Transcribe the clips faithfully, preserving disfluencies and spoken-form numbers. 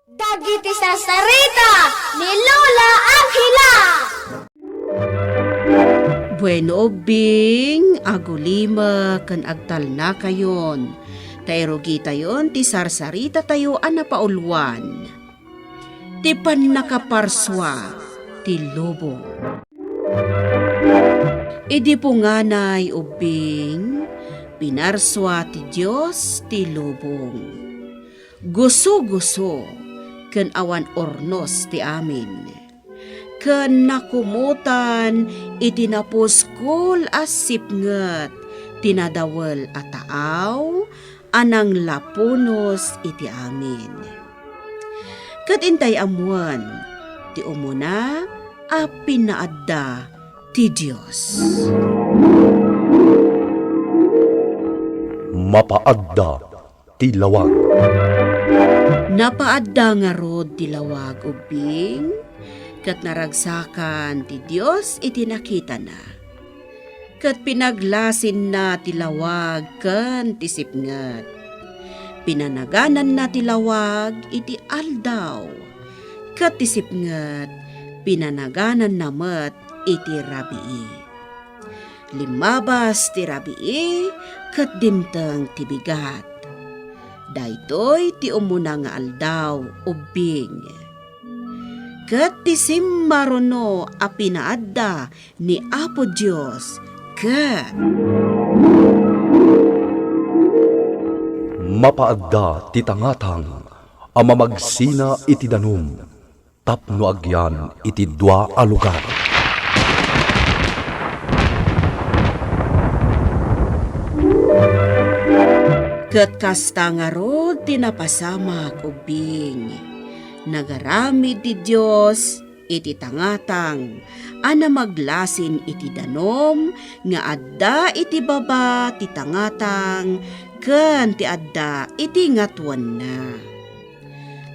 Dagiti sarsarita ni Lola Angela. Bueno, ubbing, agulima ken agtalnakayon, ta irugitayon ti sarsaritatayo a napauluan, ti pannakaparsua ti lubong. Idi punganay, ubbing, pinarsua ti Dios ti lubong. Guso-guso ken awan urnos ti amin. Ken nakumotan iti napuskol a sipnget ti nadawel a taaw a nanglapunos iti amin. Ket intay ammoen ti umuna a pinaadda ti Dios. Mapaadda ti lawag. Napaadda ngarud ti lawag, ubbing, ket naragsakan ti Dios iti nakitana. Ket pinaglasinna ti lawag ken ti sipnget. Pinanagananna ti lawag iti aldaw, ket ti sipnget pinanagananna met iti rabii. Limmabas ti rabii ket dimteng ti bigat. Daytoy ti umuna nga aldaw, ubbing. Ket ti simmaruno a pinaadda ni Apo Dios ket mapaadda ti tangatang a mamagsina iti danum tapno agyan iti dua a lugar. Ket kasta ngarud ti napasamak, ubbing. Nagaramid ti Dios iti tangatang a namaglasin iti danum nga adda iti baba ti tangatang ken ti adda iti ngatoenna.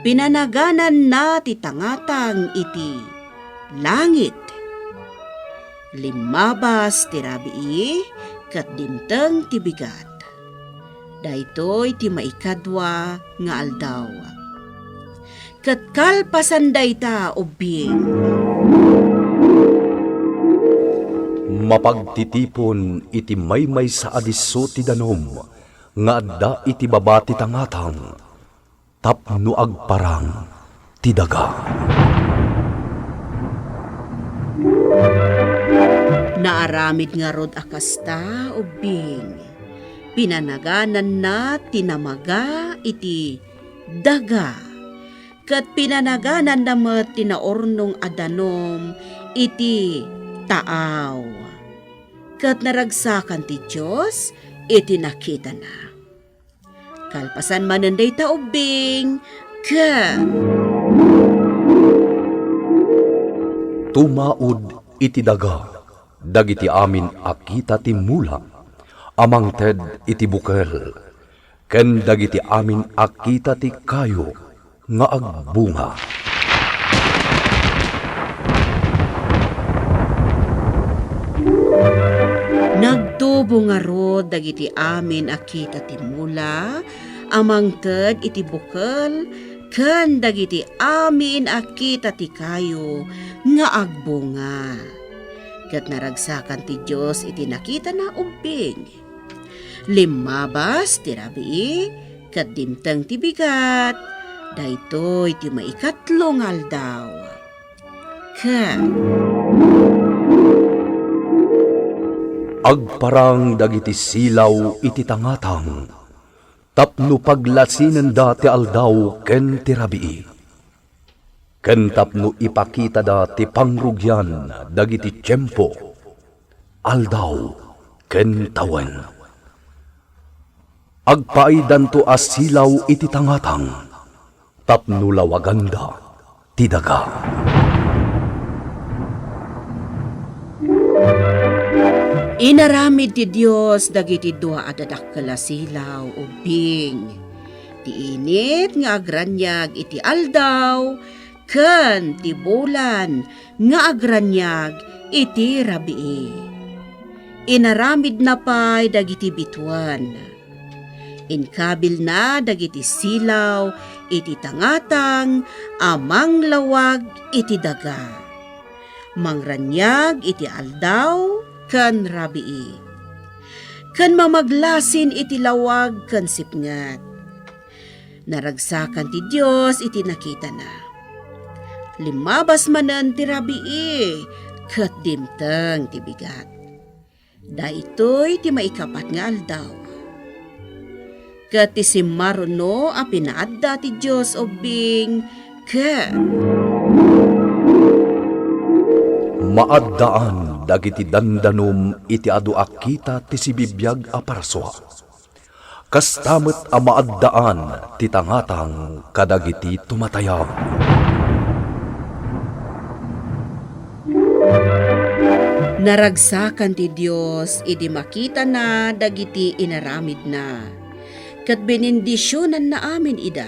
Pinanagananna ti tangatang iti langit. Limmabas ti rabii ket dimteng ti bigat. Daytoy ti maikadua nga aldaw. Ket kalpasan dayta, ubbing, mapagtitipon iti maymaysa a disso ti danum nga adda iti baba ti tangatang tapno agparang ti daga. Naaramid ngarud a kasta, ubbing. Pinanagananna ti namaga iti daga, ket pinanagananna met ti naurnong a danum iti taaw. Ket naragsakan ti Dios iti nakitana. Kalpasan manen dayta, ubbing, ket tumaud iti daga dagiti amin a kita ti mula a mangted iti bukel, ken dagiti amin a kita ti kayo nga agbunga. Nagtubo ngarud dagiti amin a kita ti mula a mangted iti bukel ken dagiti amin a kita ti kayo nga agbunga. Ket naragsakan ti Dios iti nakitana, ubbing. Limmabas ti rabii ket dimteng ti bigat. Daytoy ti maikatlo nga aldaw. Ket agparang dagiti silaw iti tangatang tapno paglasinenda ti aldaw ken ti rabii, ken tapno ipakitada ti pangrugian dagiti tiempo, aldaw, ken tawen. Agpaaydanto a silaw iti tangatang tapno lawaganda ti daga. Inaramid ti Dios dagiti dua a dadakkel a silaw, ubbing, ti init nga agraniag iti aldaw ken ti bulan nga agraniag iti rabii. Inaramidna pay dagiti bituen. Inkabilna dagiti silaw iti tangatang a manglawag iti daga, mangraniag iti aldaw ken rabii, ken mamaglasin iti lawag ken sipnget. Naragsakan ti Dios iti nakitana. Limmabas manen ti rabii ket dimteng ti bigat. Daytoy ti maikapat nga aldaw. Ket ti simmaruno a pinaadda ti Dios ubbing ket Maaddaan dagiti dandanum iti adu a kita ti sibibiag a parsua. Kasta met a maaddaan ti tangatang kadagiti tumatayab. Naragsakan ti Dios idi makitana dagiti inaramidna, ket benindisionanna amin ida.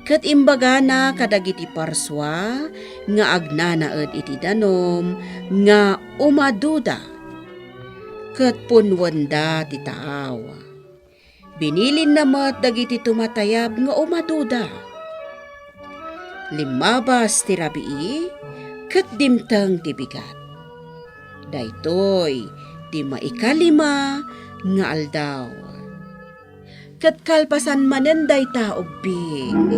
Ket imbagana kadagiti parsua nga agnanaed iti danum nga umaduda, ket punnuenda ti taaw. Binilinna met dagiti tumatayab nga umaduda. Limmabas ti rabii ket dimteng ti bigat. Daytoy ti maikalima nga aldaw. Ket kalpasan manen dayta ubbing.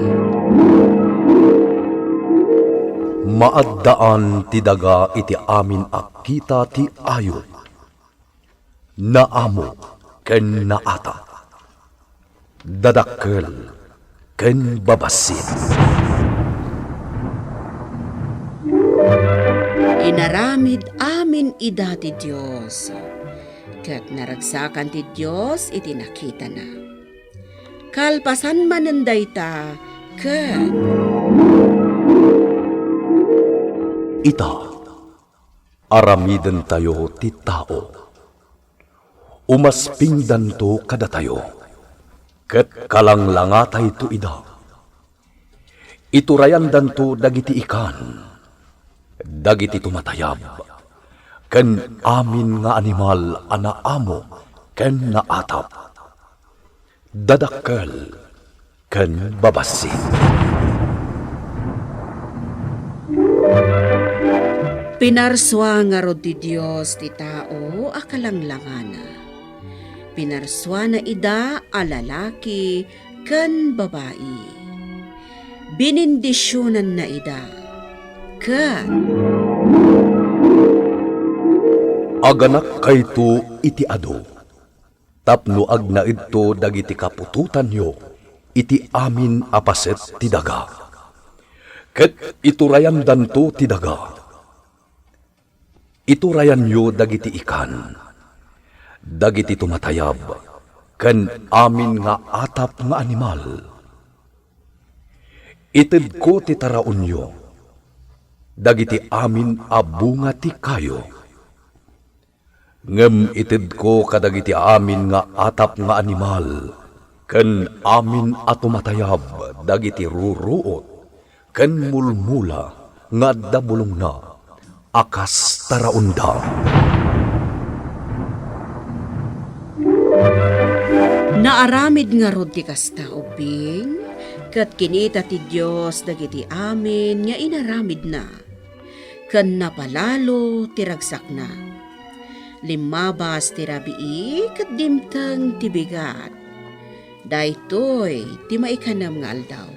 Maaddaan ti daga iti amin a kita ti ayup. Naamok ken naatap, dadakkel ken babassit. Inaramid amin ida ti Dios, ket naragsakan ti Dios iti nakitana. Kalpasan manen dayta, ket Ita, aramidentayo ti tao. Umaspingdanto kadatayo, ket kalanglangatayto ida. Iturayandanto dagiti ikan, dagiti tumatayab, ken amin nga animal a naamok ken naatap, dadakkel ken babassit. Pinarsua ngarud ti Dios ti tao a kalanglangana. Pinarsuana ida a lalaki ken babai. Binindisionanna ida, ket Aganakkayto iti adu, tapno agnaedto dagiti kaputotanyo iti amin a paset ti daga. Ket iturayandanto ti daga. Iturayanyo dagiti ikan, dagiti tumatayab, ken amin nga atap nga animal. Itedko ti taraonyo, dagiti amin a bunga ti kayo. Ngem itedko kadagiti amin nga atap nga animal, ken amin a tumatayab dagiti ruruot ken mulmula nga adda bulongna a kas taraonda. Naaramid ngarud ti kasta ubbing, ket kinita ti Dios dagiti amin nga inaramidna, ken napalalo ti ragsakna. Limmabas ti rabii ket dimteng ti bigat. Daytoy ti maikanem nga aldaw.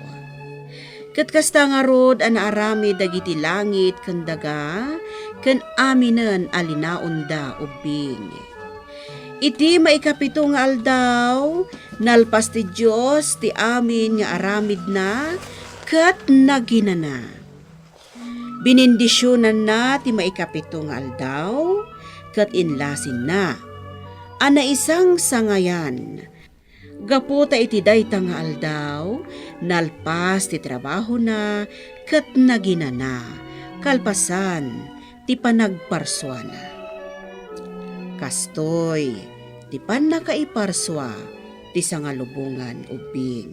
Ket kasta ngarud a naaramid dagiti langit ken daga, ken aminen a linaonda ubbing. Iti maikapito nga aldaw, nalpas ti Dios ti amin nga aramidna ket naginana. Binindisionanna ti maikapito nga aldaw ket inlasinna a naisangsangayan. Gapu ta iti dayta nga aldaw, nalpas ti trabahona ket naginana kalpasan ti panagparsuana. Kastoy ti pannakaiparsua ti sangalubongan ubbing.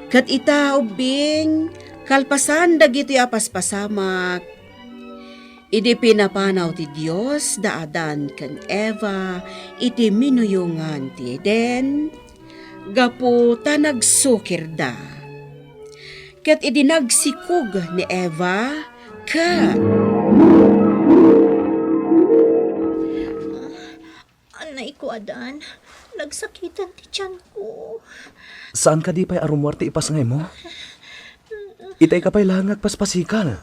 Ket ita ubbing, kalpasan dagitoy a paspasamak, idi pinapanaw ti Dios da Adan ken Eva iti minuyongan ti Eden, gapu ta nagsukirda. Ket idi nagsikog ni Eva, ket Anay ko, Adan. Nagsakiten ti tiyanko. Saan kadi pay a rummuar ti ipasngaymo? Itay ka pay laeng nga agpaspasikal.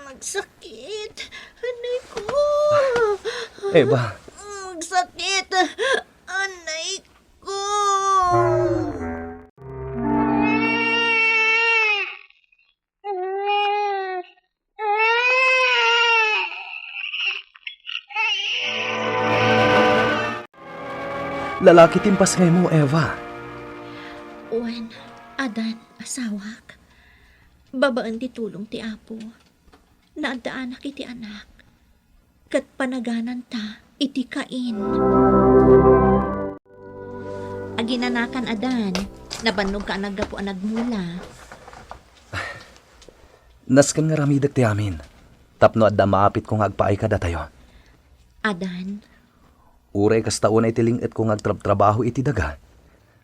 Nagsakit. Anay ko. Eva. Nagsakit. Anay ko. Lalaki ti impasngaymo, Eva. Wen, Adan, asawak. Babaen ti tulong ti Apo, naaddaanak iti anak, ket panagananta iti Cain. Aginanakan, Adan, nabannog ka a naggapu a nagmula. Nasken nga aramidek ti amin, tapno adda maapitko nga agpaay kadatayo. Adan. Uray kasta unay ti ling-etko nga agtrabtrabaho iti daga,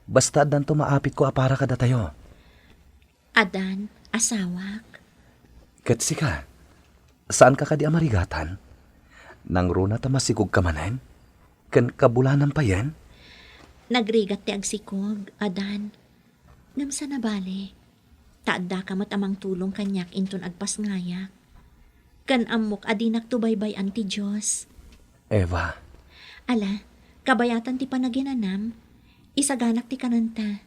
basta addanto maapitko a para kadatayo. Adan, asawak. Ket sika, saanka kadi a marigatan? Nangruna ta masikogka manen? Ken kabulanam payen? Nagrigat ti agsikog, Adan. Ngem saan a bale, ta addaka met a mangtulong kaniak inton agpasngayak. Ken ammok a dinakto baybay-an ti Dios. Eva. Ala, kabayatan ti panaginanam, isaganak ti kanenta.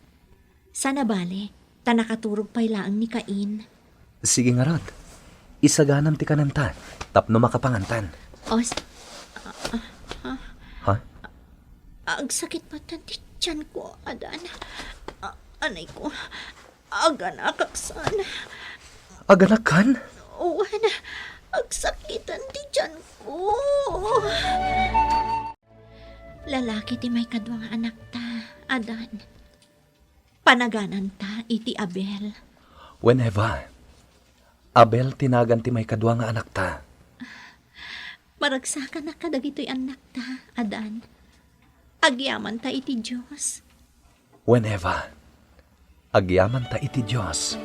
Saan a bale, ta nakaturog pay laeng ni Cain. Sige ngarud, isaganam ti kanenta tapno makapangantan. Os, ah, ah, ah. Ha? Agsakit met ti tiyanko, Adan. Ah, anay ko, aganakak saan. Aganakkan? Wen, agsakiten ti tiyanko. Lalaki ti maikadua nga anakta, Adan. Panagananta iti Abel. Wen Eva, Abel ti nagan ti maikadua nga anakta. Maragsakanak kadagitoy annakta, Adan. Agyamanta iti Dios. Wen Eva, agyamanta iti Dios.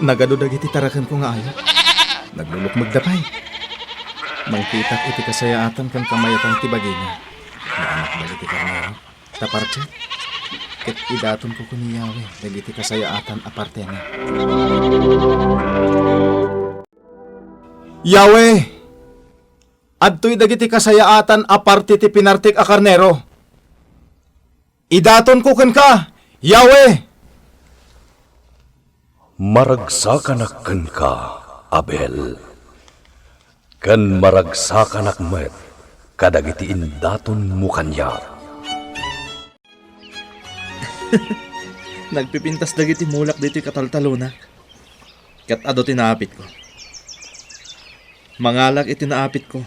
Nagadu dagiti tarakenko nga ayo. Naglulukmegda pay. Mangkitak iti kasayaatan ken kamayatan ti bagina. Naanak dagiti karnero. Ta parte, ket idatonko ken ni Yahweh dagiti kasayaatan a partena. Yahweh, adtoy dagiti kasayaatan a parte ti pinartek a karnero. Idatonko kenka, Yahweh! Maragsakanak kenka, Abel, ken maragsakanak met kadagiti indatonmo kaniak. Nagpipintas dagiti mulak ditoy kataltalonak, ket adu ti naapitko. Mangalak iti naapitko,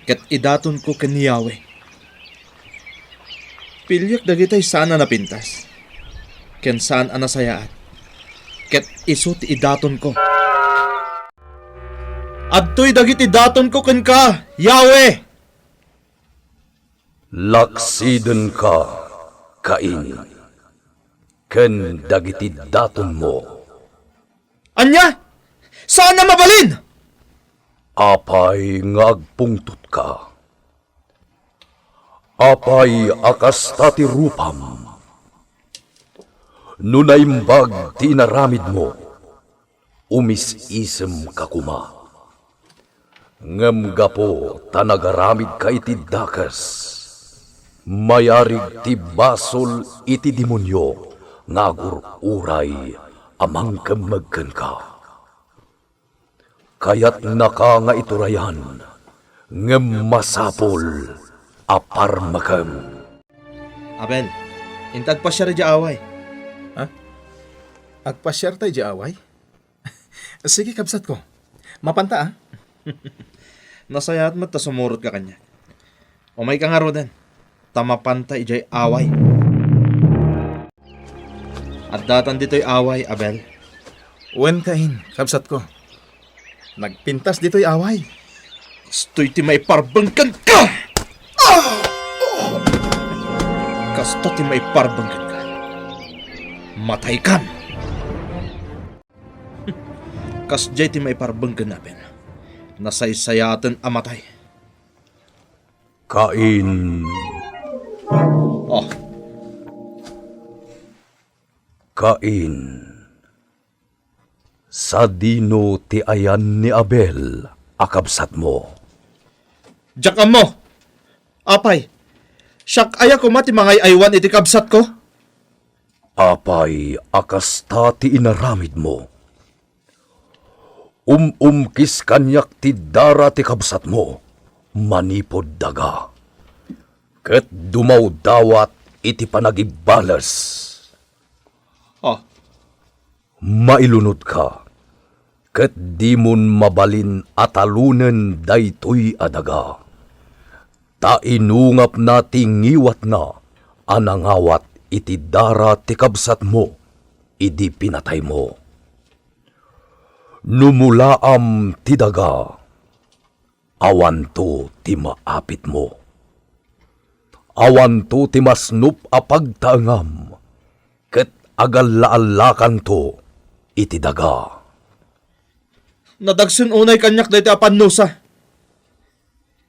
ket idatonko ken ni Yahweh. Piliek dagitoy saan a napintas, ken saan a nasayaat, ket isu ti idatonko. Adtoy dagiti datonko kenka, Yahweh! Laksidenka, Cain, ken dagiti datonmo. Ania? Saan a mabalin! Apay nga agpungtotka? Apay a kasta ti rupam? No naimbag ti inaramidmo, umis-isemka koma. Ngem gapu ta nagaramidka iti dakes, mayarig ti basol iti demonio nga agur-uray a mangkemmeg kenka. Kayatnaka nga iturayan, ngem masapul a parmekem. Abel, inta agpasiar idiay away. Ha? Agpasiarta idiay away? Sige, kabsatko. Mapanta, ah. Nasayaat met ta sumurotka kaniak. Umayka ngaruden, ta mapanta idiay away. Addatan ditoy away, Abel. Wen, Cain, kabsatko. Nagpintas ditoy away. Kastoy ti maiparbeng kenka! Kasta ti maiparbeng kenka. Mataykan! Kasdiay ti maiparbeng ken Abel. Nasaysayaaten a matay. Cain. Oh. Cain. Sadino ti ayan ni Abel a kabsatmo? Diak ammo. Apay, siak aya koma ti mangay-aywan iti kabsatko? Apay a kasta ti inaramidmo? Um-umkis kaniak ti dara ti kabsatmo manipud daga, ket dumawdawat iti panagibbales. Ah. Mailunodka, ket dimon mabalin a talonen daytoy a daga. Ta inungapna ti ngiwatna a nangawat iti dara ti kabsatmo idi pinataymo. No mulaam ti daga, awanto ti maapitmo. Awanto ti masnop a pagtaengam, ket agalla-allakanto iti daga. Nadagsen unay kaniak daytoy a pannusa.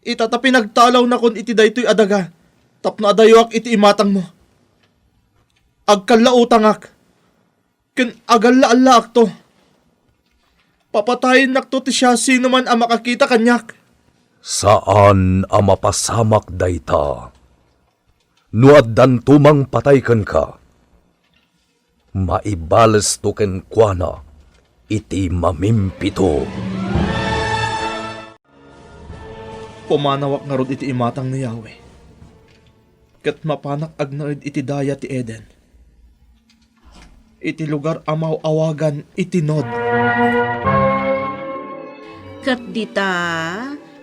Ita ta pinagtalawnakon iti daytoy a daga tapno adayoak iti imatangmo. Agkallautangak ken agalla-allaakto. Papatayennakto ti siasinoman a makakita kaniak. Saan a mapasamak dayta. No addanto mangpatay kenka, maibalesto kenkuana iti mamimpito. Pumanawak ngarud iti imatang ni Yahweh, ket mapanak agnaed iti daya ti Eden, iti lugar a maaw-awagan iti Nod. Ket dita,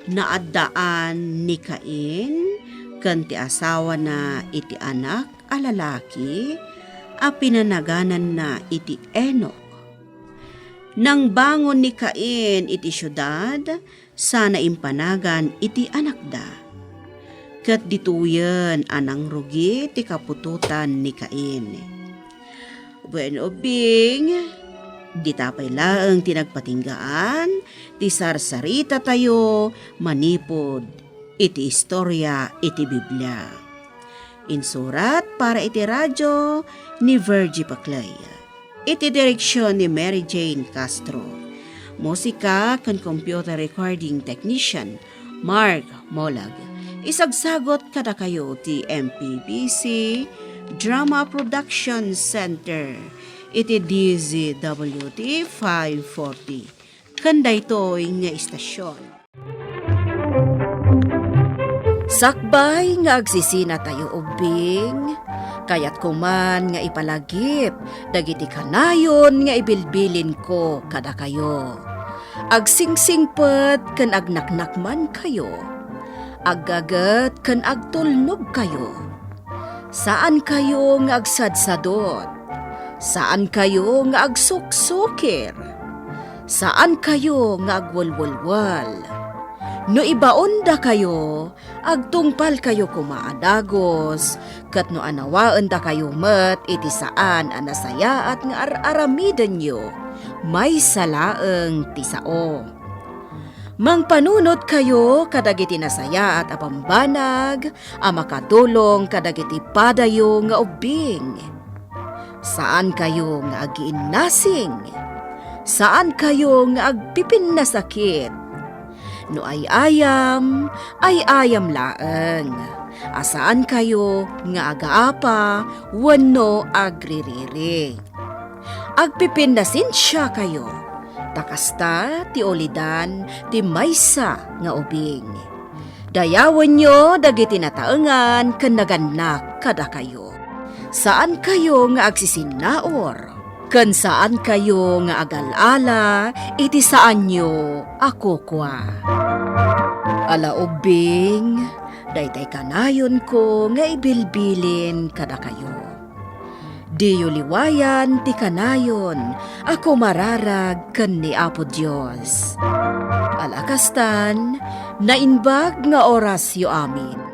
naaddaan ni Cain ken ti asawana iti anak a lalaki a pinanagananna iti Enoc. Nangbangon ni Cain iti siudad sana impanagan iti anakda. Ket ditoyen a nangrugi ti kaputotan ni Cain. Wen ubbing, dita pay laeng ti nagpatinggaan ti sarsaritatayo manipud iti istoria iti Biblia. Insurat para iti radio ni Virgie Paclay. Iti direksion ni Mary Jane Castro. Musika ken computer recording technician, Mark Molag. Isagsagot kadakayo ti M P B C Drama Production Center iti D Z W T five forty. Ken daytoy nga istasion. Sakbay nga agsisinatayo ubbing, kayatko man nga ipalagip dagiti kanayon nga ibilbilinko kadakayo. Agsingsingpet ken agnaknakmankayo. Aggaget ken agtulnogkayo. Saankayo nga agsadsadot. Saankayo nga agsuksukir. Saankayo nga agwelwelwel. No ibaondakayo, agtungpalkayo koma a dagus, ket no anawaendakayo met iti saan a nasayaat nga ar-aramidenyo, maysa laeng ti sao. Mangpanunotkayo kadagiti nasayaat a bambanag a makadulong kadagiti padayo nga ubbing. Saankayo nga agiinnasing. Saankayo nga agpipinnasakit. No ay-ayam, ay-ayam laeng. A saankayo nga agaapa wenno agririri. Agpipinnasensiakayo, ta kasta ti ulidan ti maysa nga ubing. Dayawenyo dagiti nataengan ken nagannak kadakayo. Saankayo nga agsisinnaur. ken saankayo nga agal-ala iti saanyo a kukua. Ala ubbing, daytay kanayonko nga ibilbilin kadakayo. Diyo liwayan ti kanayon a kumararag ken ni Apo Dios. Ala kastan, naimbag nga orasyo amin.